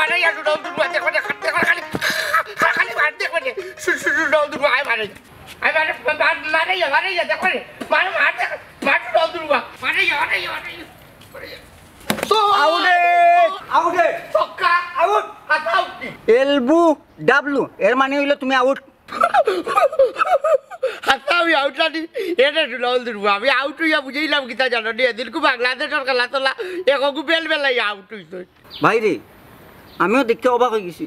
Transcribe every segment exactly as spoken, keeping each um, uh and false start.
আরে ইয়া, সুডল দুর্গা, দেখো নে, দেখো নে, খালি, খালি মার, দেখো নে। সু-, সু-, সুডল দুর্গা, আয় মারে। আয় মারে, মা-, মা-, মারে ইয়া, মারে ইয়া, দেখো নে। মার, মার, দেখো, মার সুডল দুর্গা। মারে ইয়া, মারে ইয়া, মারে ইয়া। মারে ইয়া। তো আউটে! আউটে! ছক্কা! আউট! হাতা আউট কি? এলবু ডাব্লু, এর মানে অইলো তুমি আউট। হাছা আমি আউট নানি? এরে সুডল দুর্গা, আমি আউট অইয়া বুঝাইলাম কিতা জানো নি? এদিন কু বাংলাদেশর খেলা তোলা, একগু বেল বেলাই আউট অইছে। ভাইরে, আমিও দেখি অবাক অইগেছি।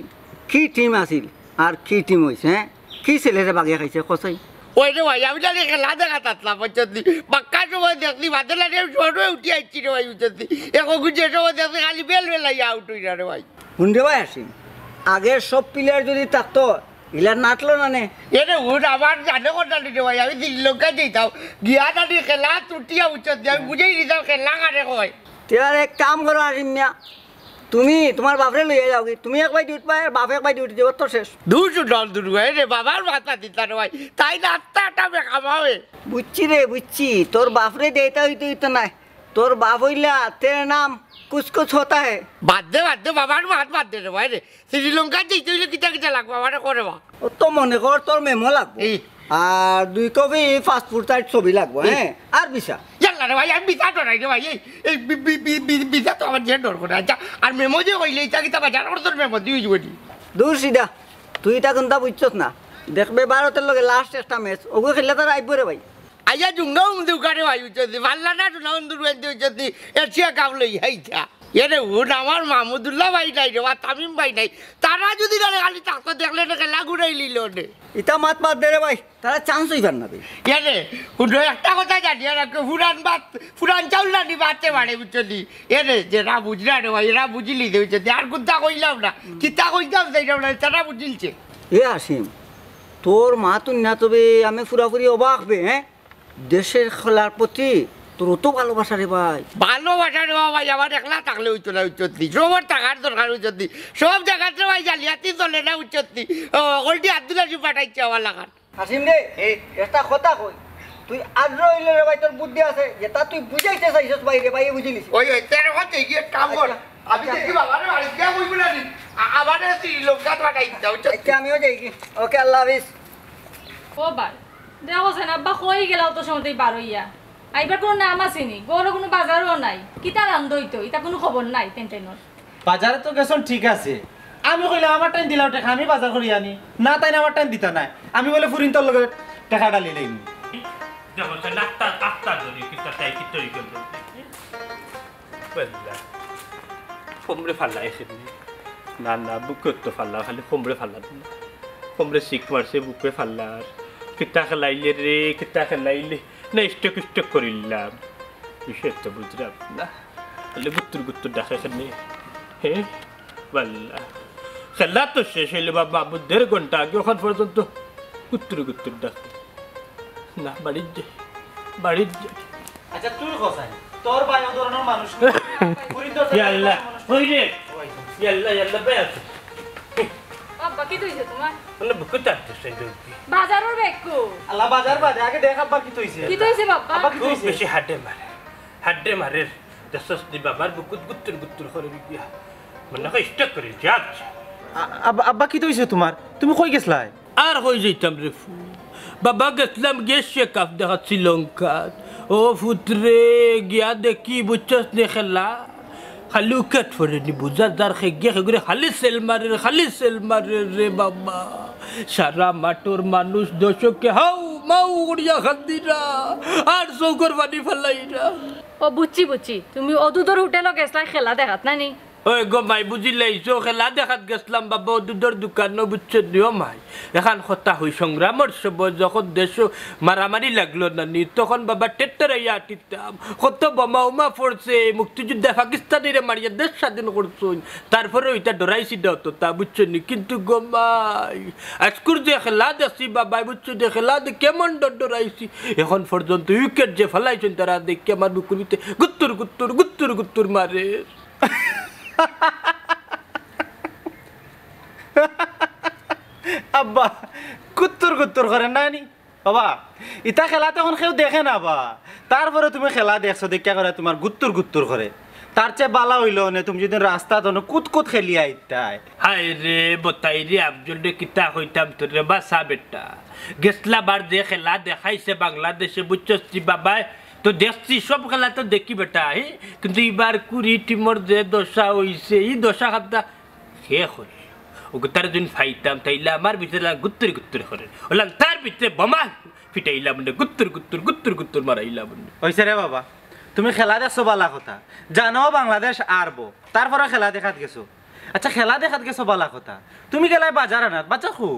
কি টিম আছিল আর কি টিম অইছে, হ্যাঁ? কি ছেলেরে বাগিয়া খাইছে, কসাই? ওই রে ভাই, আমি জানি খেলা দেখাত আছলাম, বুঝছস নি? বাক্কা সময় দেখছি, বাদে লাগে আমি শর্ট অইয়া উঠি আইছি রে ভাই, বুঝছস নি? একগু যে সময় দেখছি খালি বেল বেলাই আউট অইরা রে ভাই। হুন রে ভাই হাসিম, আগের সব প্লেয়ার যদি থাকতো, ইলা নাটলো না নে। এরে হুন, আমার জানে কথা নি রে ভাই, আমি শ্রীলঙ্কা যাইতাম, গিয়া নানি খেলা তুটিয়া, বুঝছস নি? আমি বুঝাই দিতাম খেলা কারে কয়। তে আর এক কাম করো হাসিম মিয়া, তুমি তুমার বাফরে লইয়া যাওগি, তুমি এক বায়দি উঠবায় আর বাফ এক বায়দি উঠি যাইবো, তো শেষ। দুর সুডল দুর্গা, এরে বাবার মাথা দিতা রে ভাই, তাইন আত্মাটা বেকামাবে। বুঝছি রে, বুঝছি, তোর বাফরে দেইতা অইতো অইতো নায়, তোর বাফ অইলা তেরে নাম কুছ কুছ হোতা হ্যায়। বাদ দে, বাদ দে, বাবার মাত বাদ দে রে ভাই রে। শ্রীলঙ্কাত যাইতে অইলে কিতা কিতা লাগবো আমারে ক রে বা। ও তো মনে কর তোর মেমো লাগবো। ই। আর দুই কপি পাসপোর্ট সাইজ ছবি লাগবো, ই। হ্যাঁ? আর ভিসা। ইয়াল্লা রে ভাই, আমি ভিসা ডরাই রে ভাই। এই, এই বি-, বি-, বি-, বি-, ভিসা তো আমার যে ডর করে। আচ্ছা, আর মেমো যে অইলে ইটা কিতা বাজার খরচর মেমো দি অইযিবো নি? দুর সিধা, তুই ইতা কুন্তা বুঝছস না। দেখবে ভারতর লগে লাস্ট একটা ম্যাচ, অগু খেললে তারা আইবো রে ভাই। আইয়া জুঙ্গা উম দোকানে ভাই, বুঝছস নি? পারলা না, টুনা উন্দুর বাইন্দে, বুঝছস নি? এশিয়া কাপ লই আইতা। এরে হুন, আমার মাহমুদুল্লাহ ভাই নাই রে বা, তামিম ভাই নাই। তারা যদি নারে খালি থাকতো, দেখলে না খেলা ঘুরাই লিল নে। ইতা মাত বাদ দে রে ভাই, তারা চান্স অইবার না বে। এরে হুন, একটা কথা জানি, আর একটা পুরান বাত, পুরান চাউল নানি বাতে পারে, বুঝছস নি? এরে যেরা বুঝরা রে ভাই, এরা বুঝিলি দে, বুঝছস নি? আর কুন্তা কইলাম না, কিতা কইতাম চাইলাম না, তারা বুঝিলছে। এ আসিম, তোর মাত হুনিয়া তবে আমি পুরাপুরি অবাক বে, হ্যাঁ? দেশের খেলার প্রতি তোর অত ভালোবাসা রে ভাই। ভালোবাসা রে ভাই, আমার একলা থাকলে অইতো না, বুঝছস নি? সবর থাকার দরকার, বুঝছস নি? সব জাগাত রে ভাই জালিয়াতি চলে না, বুঝছস নি? ও, অকলটি আব্দুল আজিজ পাঠাইছে আমার লাখান। হাসিম রে, এই। একটা কথা কই, তুই আর অইলে রে ভাই তোর বুদ্ধি আছে, যেটা তুই বুঝাইতে চাইছস ভাই রে ভাই, বুঝিলিস। ওই, ওই, তেরো কথা এগিয়ে কাম কর। আচ্ছা। আমি আচ্ছা। দেখি বাবা রে, বাড়ি গিয়া কইবো না নি। আ-, আমারে শ্রীলঙ্কাত পাঠাই দিতা, বুঝছস? আচ্ছা, আমিও যাই কি? ওকে, আল্লাহ হাফিজ। ও ভাই, দেখো সেন আব্বা কই গেলা অত সময় বারইয়া? আইবার কোনো নাম আছে নি? ঘরো কোনো বাজারও নাই। কিতা রান্ধ অইতো? ইতা কোনো খবর নাই, তেন তেনর। বাজারে তো গেছন ঠিক আছে, আমি কইলাম আমার টাইম দিলাও টেকা, আমি বাজার করি আনি। না, তাইন আমার টাইম দিতা নায়। আমি বলে ফুরিন্তর লগে টেকা ডালি লইনি। দেখো সেন আত্তা, আত্তা ধরি, কিতা তাই কিতা অই গেল? বুঝলা? কোমরে ফাল্লা এসে দিলি। না, না, বুকে তো ফাল্লা, খালি কোমরে ফাল্লা দিল। কোমরে শিক মারছে, বুকে ফাল্লা আর। কিতা খেলাইলে রে, কিতা খেলাইলে? না, স্টক স্টক করিলাম। বিষয় তো বুঝলাম না। তাহলে গুত্তুর গুত্তুর ডাকে কেনে? হে? বাল্লা। খেলা তো শেষ অইলে বাবা, আবু দেড় ঘন্টা আগে অখন পর্যন্ত গুত্তুর গুত্তুর ডাকে। না, বাড়িত যাই, বাড়িত যাই। আচ্ছা, তুই কোথায়? তোর ভাই ও ধরনের মানুষ না। পুরি তোর ইয়া আল্লাহ, মানুষ না। কই রে? ওই তো। ইয়া আল্লাহ, ইয়া আল্লাহ, ভাই আছে। আব্বা, কিতা অইছে তোমার? মানে বুকে তার তো সেই দৌড় দিয়ে। বাজারর ব্যাগ কো? আল্লাহ, বাজার বাদে, আগে দেখ আব্বা কিতা অইছে। কিতা অইছে বাবা? আব্বা কিতা খুব অইছে? বেশি হাড্ডে মারে। হাড্ডে মারের। দেখছস নি বাবার বুকুত গুত্তুর গুত্তুর করে গিয়া। মনে হয় স্টক করে যাচ্ছে। আ-, আব্বা, আব্বা কিতা অইছে তোমার? তুমি কই গেছলায়? আর কই যাইতাম রে ফু। বাবা গেছলাম গিয়া চেক আপ দেখাত শ্রীলঙ্কাত। ও ফুতরে, গিয়া দেখি বুঝছস নে খেলা। খালি উইকেট পড়েনি, বুঝা যার খেগে খেগুরে খালি সেল মারের, খালি সেল মারের রে বাবা। সারা মাঠর মানুষ দর্শকে হাউ মাউ করিয়া কান্দিরা, আর চউখর পানি ফালাইরা। ও বুঝছি, বুঝছি, তুমি অদুদর হোটেলো গেছলায় খেলা দেখাত, না নি? ওই গো মাই, বুঝিলাইছো, খেলা দেখাত গেছলাম বাবা, অদুদর দোকানো, বুঝছো নি ও মাই? এখান কথা হই সংগ্রামর সময় যখন দেশো মারামারি লাগলো না নি, তখন বাবা টেট্টারাইয়া আটিতাম। কত বোমা উমা পড়ছে, মুক্তিযোদ্ধা পাকিস্তানিরে মারিয়া দেশ স্বাধীন করছইন। তারপরে ওইটা ডরাইছি না অতটা, বুঝছো নি? কিন্তু গো মাই, আজকুর যে খেলা দেখছি বাবা, বুঝছো নি? খেলা দেখে কেমন ডর ডরাইছি। এখন পর্যন্ত উইকেট যে ফালাইছইন তারা দেখে আমার বুকুর ভিতরে গুত্তুর গুত্তুর, গুত্তুর গুত্তুর মারে। আব্বা, গুত্তুর গুত্তুর করে না নি? বাবা, ইতা খেলা তো এখন কেউ দেখে না বা। তারপরে তুমি খেলা দেখছো, দেখিয়া করে তোমার গুত্তুর গুত্তুর করে। তার চেয়ে বালা অইলো অনে তুমি যদি রাস্তাত অনো কুতকুত খেলিয়া আইতায়। হায় রে, বতাই রে, আফজল রে, কিতা কইতাম তোরে, বাছা বেটা। গেছলা বার যে খেলা দেখাইছে বাংলাদেশে, বুঝছস নি বাবায়? তো দেখছি, সব খেলা তো দেখি বেটা, হি? কিন্তু ইবার কুড়ি টিমর যে দশা অইছে, ই দশা খাদ্দা কে করে? অগুতারে যদি পাইতাম, তাইলে আমার ভিতরে গুত্তুর গুত্তুর করে। অলান তার ভিতরে বোমা ফিটাইলাম নে, গুত্তুর গুত্তুর, গুত্তুর গুত্তুর মারাইলাম নে। অইছে রে বাবা, তুমি খেলা দেখছো বালা কথা, জানো বাংলাদেশ আরবো, তারপরে খেলা দেখাত গেছো। আচ্ছা, খেলা দেখাত গেছো বালা কথা, তুমি গেলায় বাজার আনাত, বাজার কু?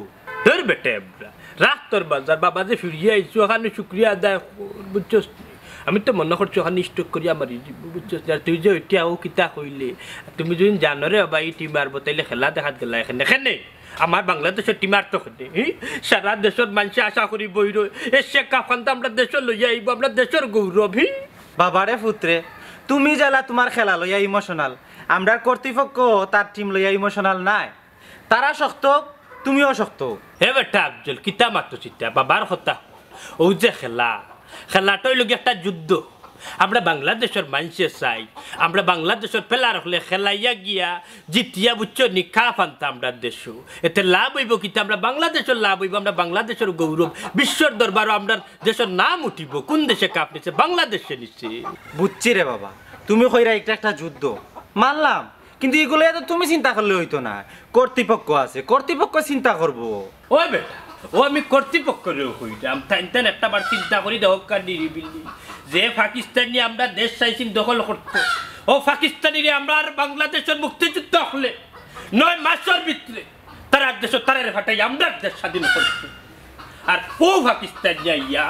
ধর বেটে এবড়া, রাখ তোর বাজার, বাবা যে ফিরিয়া আইছো, অখানো শুক্রিয়া আদায় কর, বুঝছস নি? আমি তো মনো করছি অখানো স্টক করিয়া মারি দিবো, বুঝছস নি? আর তুই যে ওইটা ও কিতা কইলে, তুমি যদি জানো রে বাবা, ই টিম আরবো, তাইলে খেলা দেখাত গেলায় কেনে, কেনে? আমার বাংলাদেশর টিম আরতো কেনে, হি? সারা দেশর মানষে আশা করি বই রয়, এশিয়া কাপ খান তো আমরার দেশো লইয়া আইবো, আমরার দেশর গৌরব, হি? বাবারে পুতরে, তুমি যেলা তুমার খেলা লইয়া ইমোশনাল, আমরার কর্তৃপক্ষ তার টিম লইয়া ইমোশনাল নায়। তারা শক্ত, তুমিও শক্ত। হে বেটা আফজল, কিতা মাতস ইতা? বাবার কথা। অউ যে খেলা, খেলাটা অইলো গি একটা যুদ্ধ। আমরা বাংলাদেশর মানষে চাই, আমরা বাংলাদেশর প্লেয়ার অকলে খেলাইয়া গিয়া জিতিয়া, বুঝছো নি, কাপ আনতা আমরার দেশো। এতে লাভ অইবো কিতা? আমরা বাংলাদেশর লাভ অইবো, আমরা বাংলাদেশর গৌরব, বিশ্বর দরবারো আমরার দেশর নাম উঠিবো। কুন দেশে কাপ নিছে? বাংলাদেশে নিছে। বুঝছি রে বাবা, তুমি কইরায় একটা যুদ্ধ, মানলাম, কিন্তু ইগুলা তো তুমি চিন্তা করলে অইতো না, কর্তৃপক্ষ আছে, কর্তৃপক্ষ চিন্তা করবো। ওই বেটা, ও আমি কর্তৃপক্ষরেও কইরাম, তাইন তাইন একটা বার চিন্তা করি দেখউক্কা নিরিবিলি, যে পাকিস্তানি আমরার দেশ চাইছিল দখল করতো, অউ পাকিস্তানিরে আমরার বাংলাদেশর মুক্তিযুদ্ধ অকলে নয় মাসর ভিতরে তারার দেশো তারারে ফাটাই আমরার দেশ স্বাধীন করছে। আর অউ পাকিস্তানি আইয়া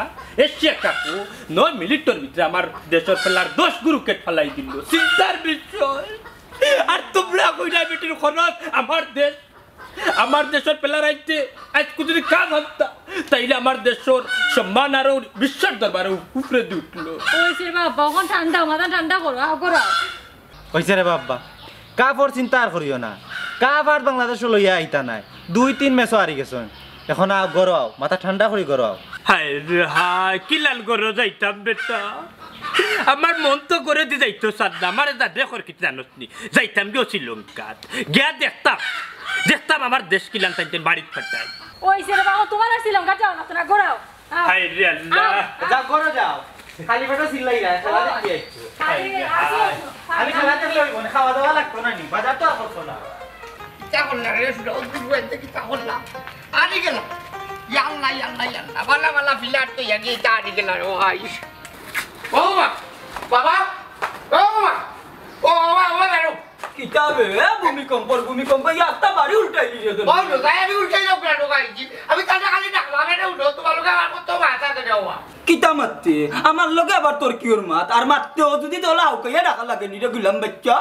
এশিয়া কাপো নয় মিনিটর ভিতরে আমার দেশর প্লেয়ার দশ গু উইকেট ফালাই দিল। চিন্তার বিষয়। আর তুমরা কইরায় বেটির খরচ আমার দেশ, আমার দেশর প্লেয়ার আইতে আইজকু যদি কাপ আনতা, তাইলে আমার দেশর সম্মান আরো বিশ্বর দরবারে উপরেদি উঠলো। অইছে বাবা, অখন ঠান্ডা, মাথা ঠান্ডা করো, আও করো। অইছে রে বাবা, কাপর চিন্তা আর করিও না। কাপ আর বাংলাদেশো লইয়া আইতা নায়। দুই তিন ম্যাচো হারি গেছইন। অখন আও, ঘরো আও, মাথা ঠান্ডা করি ঘরো আও। হায় রে হায়, কিলান ঘরো যাইতাম বেটা? আমার মন তো ঘরেদি যাইতো চার না, আমারে যা দেখর কিতা জানোস নি? যাইতাম গিয়া শ্রীলঙ্কাত, গিয়া দেখতাম, দেখতাম আমার দেশ কিলান তাইন তাইন বাড়িত ফাটায়। অইছে রে বাবা, তুমার আর শ্রীলঙ্কাত যাওয়া লাগতো না, ঘরো আও। আও। হায় রে আল্লাহ। আও। যাও, ঘরো যাও। খালি পেটো চিল্লাইরায়, খেলা দেখি আইছো। আরে, আসো, আসো। আমি খেলা দেখলে অইবো না, খাওয়া দাওয়া লাগতো না নি, বাজার তো আর করছো না। কিতা করলা রে, সুরা, ও দুই বইতে কিতা করলা? আনি গেলা। ইয়া আল্লাহ, ইয়া আল্লাহ, ইয়া আল্লাহ। বালা, বালা, ফিলার তো ইয়াগি ইতা আনি গেলা, ও ভাই। ও মা, বাবা, ও মা, ও বাবা, ও বাবা, ও। কিতা বে, এ ভূমিকম্পর ভূমিকম্প, ইয়াত্তা বাড়ি উল্টাইলি রে। ও, লোকাই আমি উল্টাই যাও, প্রাণ লোকাই। আমি তাহলে খালি ডাকলাম, আরে উঠো, তোমার লোকে আমার কত মাথা ধরে হওয়া। কিতা মাততে? আমার লগে আবার তোর কিওর মাত? আর মাততে ও যদি তোলা হাউকাইয়া ডাকা লাগে নি রে গুলাম বাচ্চা।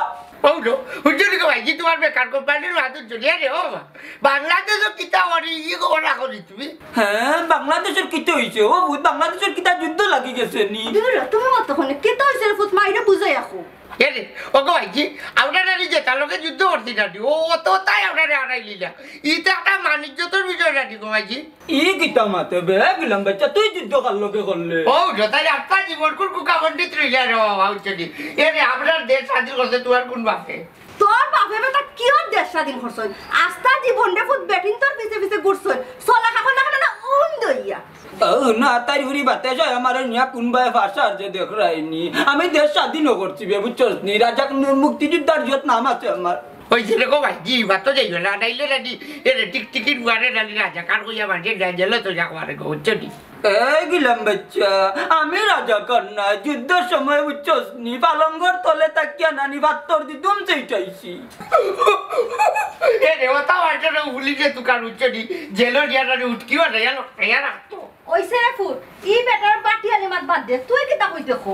ও লো, হুজুর গো ভাইজি, তোমার বেকার কোম্পানির মাতুর জড়িয়ে রে, ও বাবা। বাংলাদেশও কিতা করি, ই খবর রাখো নি তুমি? হ্যাঁ, বাংলাদেশর কিতা অইছে? ও ভূত, বাংলাদেশর কিতা যুদ্ধ লাগি গেছে নি? দূর, তুমি মত তখন কিতা অইছে রে ফুত, মাইরে বুঝাই আখো। এ রে, ও গো ভাইজি, আমরা নানি যে তার লগে যুদ্ধ করছি নানি, ও অত তাই আমরা রে হারাই লিলা। ই তো একটা মানিজ্যতর বিষয় নানি গো ভাইজি। ই কিতা মাতে বে, গুলাম বাচ্চা, তুই যুদ্ধ কার লগে করলে? ও, যথাই আত্মা জীবন কুর কুকা পণ্ডিত রইলা রে বাবা, উচ্চনি। এ রে, আমরার দেশ স্বাধীন করছে তোমার কোন বাপে? তোর বাপে বেটা কিওর দেশ স্বাধীন করছইন? আস্তা জীবন রে ফুত বেটিন তোর পিছে পিছে ঘুরছইন। চলা খাখন না খানা উন দইয়া। ও না, তাই হুরি বাতে যায় আমার নিয়া কোন বায় ফাঁসার যে দেখরায়নি। আমি দেশ স্বাধীন করছি বে, বুঝছস নি? রাজা কোন মুক্তিযোদ্ধার যত নাম আছে আমার। ওই যে রে গো ভাই, জি, বাতো যাইও না, নাইলে রানি, এ রে টিকটিকির বুয়ারে রানি রাজা, কার কইয়া মাঝে যা গেলে তো যা করে গো, বুঝছো নি? এই গুলাম বাচ্চা, আমি রাজাকার না, যুদ্ধর সময় বুঝছস নি, পালঙ্গর তলে তাকিয়া নানি বাত্তর দি দুম চেইটাইছি। এ রে, ওটা ওইটা রে, উলি যে তুকার উঠছে নি, জেলো গিয়া নানি উঠকিও না, ইয়ার, ইয়ার রাখতো। ওই সেরে ফুট, ই বেটার বাটি আলি মাত বাদ দে, তুই কিতা কইতে খ?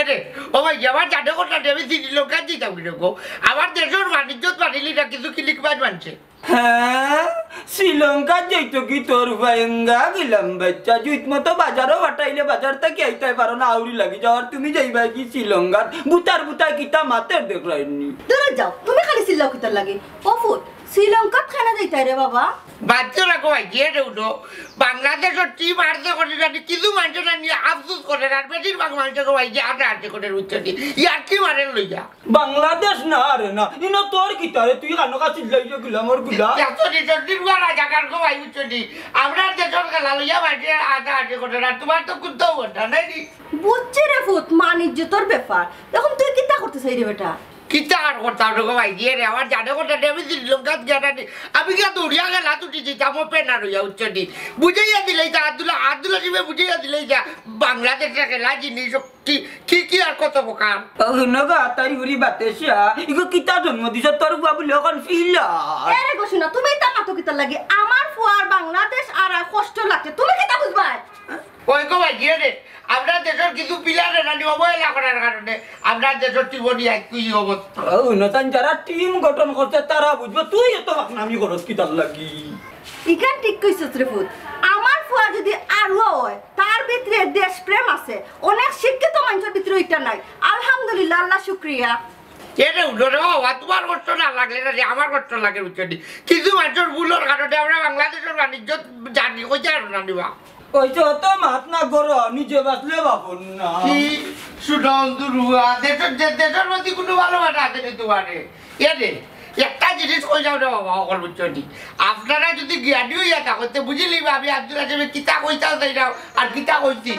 এ রে, ও ভাই, আমার জানে কথা দে, আমি শ্রীলঙ্কাত দিতাম কিনা গো? আমার দেশর বাণিজ্যত বাড়িলি না, কিছু কিলিক বাজ মানছে। হ্যাঁ, শ্রীলঙ্কাত যাইতো কি তোর ভাইঙ্গা গেলাম বাচ্চা, জুইত মতো বাজারও পাঠাইলে বাজার থাকি আইতায় পারো না, আউরি লাগি যাও, আর তুমি যাইবা কি শ্রীলঙ্কাত? বুতার বুতায় কিতা মাতের দেখরায়নি। দূরে যাও, তুমি খালি চিল্লাও কিতার লাগি? ও ফুট, শ্রীলঙ্কাত কেনে যাইতায় রে বাবা? বাদ দিও না গো ভাই, গিয়া রে উঠো। বাংলাদেশর টিম আর যে করে জানি, কিছু মানষে না নিয়া আফসোস করে, আর বেশিরভাগ মানষে গো ভাই, যে আটা আটি করে উঠছে দি। ইয়ার কি মারের লইয়া? বাংলাদেশ না রে না, ইনো তোর কিতা রে, তুই কানো কাছে লইয়া গেলাম ওর গুলা। দেখছো নি, চন্ডীর গুলা রাজাকার গো ভাই, উঠছে দি। আমরা দেশর খেলা লইয়া মানষে আটা আটি করে, আর তোমার তো কুত্তাও বন্ধা নাই নি। বুঝছি রে ফুত, মান ইজ্জতর ব্যাপার। এখন তুই কিতা করতে চাই রে বেটা? কিতা আর করতাম রে গো ভাই, গিয়া রে, আমার জানে কথা দে, আমি শ্রীলঙ্কাত গিয়া না নি। আমি গিয়া দৌড়িয়া গেলা তুটি দিতাম, ও পেনা রইয়া উঠছে দি। বুঝাইয়া দিলেই তা, আব্দুল্লাহ, আব্দুল্লাহ শিবে বুঝাইয়া দিলেই যা, বাংলাদেশে খেলা জিনিস কি, কি, কি আর কত প্রকার। ও নগা, তাই উরি বাতেশা, ইগো কিতা জন্ম দিছ তোর বুয়া বুলে অখন ফিলা। এরে গো শুনা, তুমি ইতা মাতো কিতার লাগি? আমার ফুয়ার বাংলাদেশ আর আর কষ্ট লাগছে, তুমি কিতা বুঝবায়? ওই গো ভাই, গিয়া রে, আমরা দেশর কিছু পিলারে না নি অবহেলা করার কারণে আমরা দেশর জীবনী আজ তুই অবস্থা। ও নতান যারা টিম গঠন করছে তারা বুঝবে, তুই এত বাকনামি করস কিতার লাগি? ইখান ঠিক কইছস রে ফুত। আমার ফুয়া যদি আরুয়া হয়, তার ভিতরে দেশপ্রেম আছে, অনেক শিক্ষিত মানুষের ভিতরে ইটা নাই। আলহামদুলিল্লাহ, আল্লাহ শুক্রিয়া। এরে উঠো রে বাবা, তোমার কষ্ট না লাগলে না রে, আমার কষ্ট লাগে, বুঝছো নি? কিছু মানুষের ভুলর কারণে আমরা বাংলাদেশর বাণিজ্য জানি, কইতে পারো না রে বাবা। ওই যে অত মাত না করো, নিজে বাঁচলে বাপন না। কি সুডন দুরুয়া, দেশর, দে-, দেশর প্রতি কোনো ভালোবাসা আছে নি তোমার? এরে, একটা জিনিস কই যাও রে বাবা, অকল বুঝছো নি? আপনারা যদি জ্ঞানী হইয়া থাকো, তে বুঝিলি বা আমি আব্দুল হাকিমে কিতা কইতাও চাই না, আর কিতা কইছি।